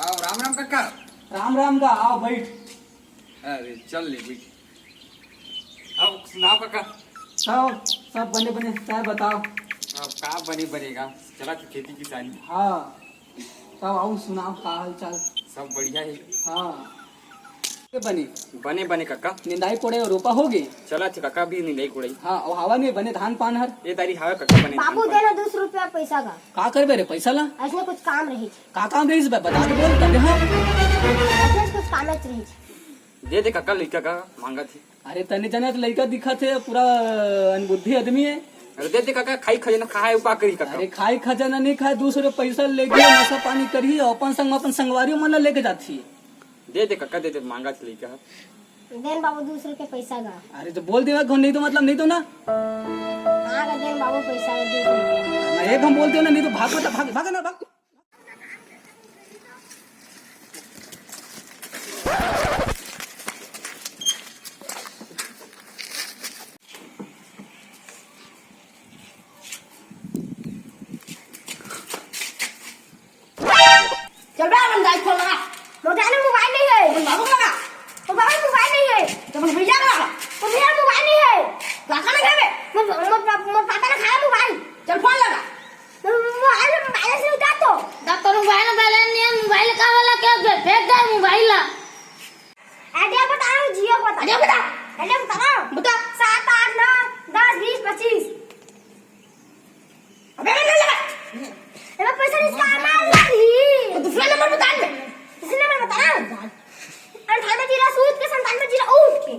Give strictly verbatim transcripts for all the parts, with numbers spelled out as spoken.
आओ, राम राम काका। राम राम गा, आओ बैठ। अरे चल ले बैठ। अब सुनाओ काका। सब, सब बने बने, तैं बताओ। अब का बने बने गा, चलत हे खेती किसानी। हाँ, तब अउ सुनाओ, का हाल चाल? सब बढ़िया हे। हाँ। के बने? बने बने काका। निंदाई कोड़े अउ रोपा होगे? चलत हे काका, अभी निंदाई कोड़ाई। हाँ, अउ हवा नहीं बने धान पान हर? ए दारी हवा काका बने बाबू, धान पान। दे ना दू सौ रुपया पैसा का। का करबे रे पैसा ला? अइसने कुछ काम रहिस। का काम रहिस बे? बता के बोल, तब हाँ। अइसने कुछ काम रहिस। दे दे काका, लइका का मांगत हे। अरे तने जाना तो लइका दिखत हे, पूरा अनबुद्धि आदमी हे। अरे दे दे काका, खाई खजाना खाए उपा करी काका। अरे खाई खजाना नहीं खाए, दू सौ रुपया पैसा लेके नशा पानी करही अउ अपन संग में अपन संगवारी मन ला लेके जाथी। दे दे काका, दे दे, मांगत हे लइका ह। दे न बाबू, दू सौ रुपया पैसा गा। अरे तो बोल देवा, नहीं तो मतलब नहीं तो ना। हाँ गा, दे न बाबू पैसा गा, दू सौ रुपया। मैं एक हम बोल देवा ना, नहीं तो भाग बेटा, भाग, भाग ना, भाग। चल बे, अपन दाई फोन लगा। मोर दाई मोबाइल नहीं है। अपन बाबू को लगा। तो बाबू मोबाइल नहीं है। तो अपन भैया को लगा। तो भैया मोबाइल नहीं है। काका ने खाए बे। मोर, मोर, मोर, मोर पापा ने खाया मोबाइल। चल फोन लगा। मोबाइल में बैलेंस नहीं उतार तो। दा तोर मोबाइल में बैलेंस नहीं है, मोबाइल का वाला क्या बे? फेंक दे मोबाइल ला। आइडिया बताओ, जियो बता। आइडिया बता। आइडिया बताओ। बता। सात, आठ, नौ, दस, बीस, पच्चीस। अबे, अबे, अबे, अबे। अबे, पैसा नहीं, इसका हमारा नहीं। तो दूसरा नंबर बता दे। दूसरा नंबर बता ना। अंठानवे जीरो सूत के, संतानवे जीरो उठ के।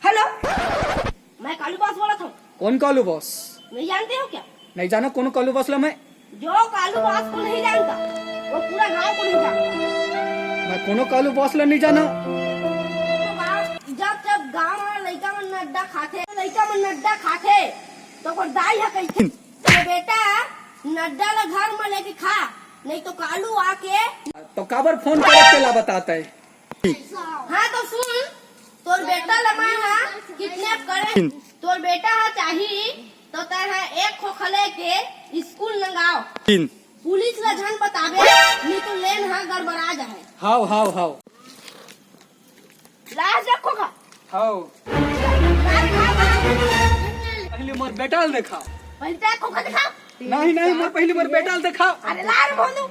हेलो, मैं कालू बॉस बोलत हूँ। कौन कालू बॉस? नहीं जानते हो क्या? नहीं जाना, कौन कालू बॉस ला मैं? जो कालू बॉस को नहीं जानता, वो पूरा गांव को नहीं जानता। मैं कोनो कालू बॉस ला नहीं जाना। तो गाँव, जब जब गांव में लइका मन नड्डा खाथे, लइका मन नड्डा खाथे, तो ओकर दाई ह कहिथे, "तो बेटा, नड्डा ला घर में लेके खा, नहीं तो कालू आके।" तो काबर फोन करे के ला बताता है? हाँ तो सुन, तोर बेटा ला मैं हा किडनैप करे। तोर बेटा हा चाही तो तैं हा एक खोखा लेके स्कूल नंगाव। तीन। पुलिस ला झन बताबे, नहीं तो लेन हा गड़बड़ा जाए। हाव, हाव, हाव। लाज रखो का? हाव। लाज रखो का? पहले मोर बेटा ला देखा। पहले तो एक खोखा देखा। नहीं, नहीं, मोर पहले मोर बेटा ला देखा। अरे लाज बोलू। आ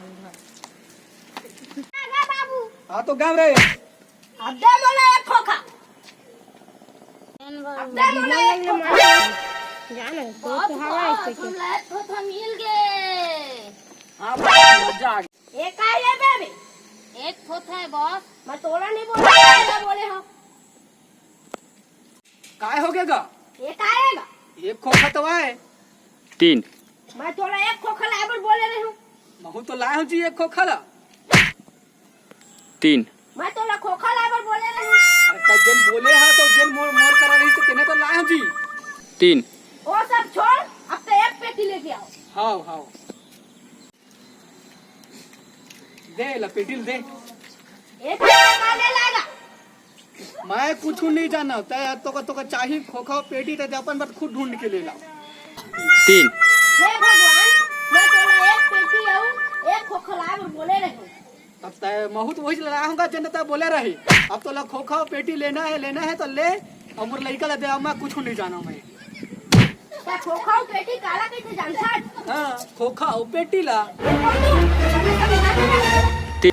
गया बाबू। हाँ तो गाँव रे। अब दे मोला एक खोखा। अब दे मोला एक खोखा। जान, तो, बहुत तो हवा है बहुत, इसके। हम ला एक खोखा मिल गए। हाँ, मजा आ गया। ये का है बेबी? एक खोखा है बॉस। मैं तोला नहीं बोला, क्या बोले हो? काय हो गया गा? ये का है गा? एक खोखा तो आए। तीन। मैं तोला एक खोखा लाए बर बोले रहे हूँ। महू तो लाए हूँ जी एक खोखा ला। तीन। मैं तोला खोखा लाए बर बोले रहे हूँ। अरे त जेन बोले हा तो जेन मोर, मोर करा रही तो तेने तो लाए हूँ जी। तीन। वो सब छोड़, अब तो एक पेटी लेके आओ। हाव, हाव। दे ला पेटी ल दे। एक पेटी का ले लाएगा? मैं कुछ नहीं जाना। तै तोका, तोका चाही खोखा पेटी त अपन बर खुद ढूंढ के ले ला। तीन। हे भगवान, मैं तोला एक पेटी अउ एक खोखा लाए बर बोले रहे। तब तै महू तो वही ला हूँगा जेन तै बोले रही। अब तोला खोखा पेटी लेना है, लेना है तो ले। अउ मोर लइका ला दे, अब मैं कुछ नहीं जाना मैं। का खोखा अउ पेटी काला कहिथे जानथस? हाँ, खोखा अउ पेटी ला। ती-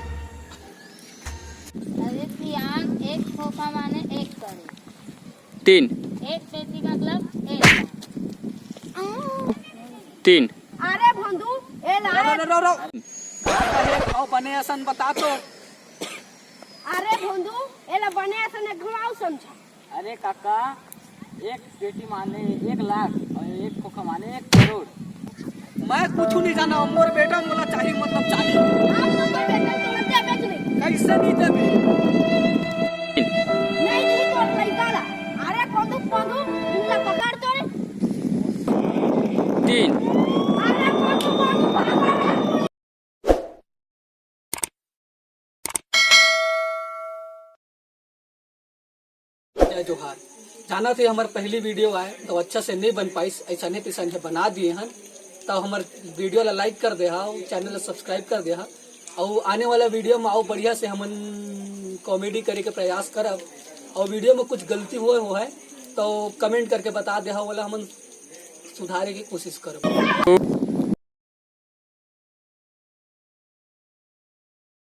अरे सियान, एक खोखा माने एक करोड़। तीन। एक पेटी मतलब एक लाख। तीन। अरे भोंदू, ए ला। रो, रो, रो, रो। अरे, अउ बने असन बता तो। अरे भोंदू, एला बने असन एक घुमाओ समझा। अरे काका, एक पेटी माने एक लाख अउ एक खोखा माने एक करोड़। मैं कुछ नहीं जाना, मोर बेटा मोला चाही, मतलब चाही। आप तो मोर बेटा तोला देबे नहीं। कैसे नहीं देबे? नहीं दी तोर लइका ला। अरे कोंदू, कोंदू, इनला पकड़ तो रे। तीन। अरे कोंदू, कोंदू, पकड़ रे। जय जोहार। जानत हे हमर पहली वीडियो आए तो अच्छा से नहीं बन पाइस, ऐसा नहीं पिसन है बना दिए हन। तो हमर वीडियो ला लाइक कर दे हा, चैनल ला सब्सक्राइब कर दे हा। अउ आने वाला वीडियो में अउ बढ़िया से हमन कॉमेडी करे के प्रयास करब। अउ वीडियो में कुछ गलती होए हो है तो कमेंट करके बता दे, ओला हमन सुधारे के कोशिश करब।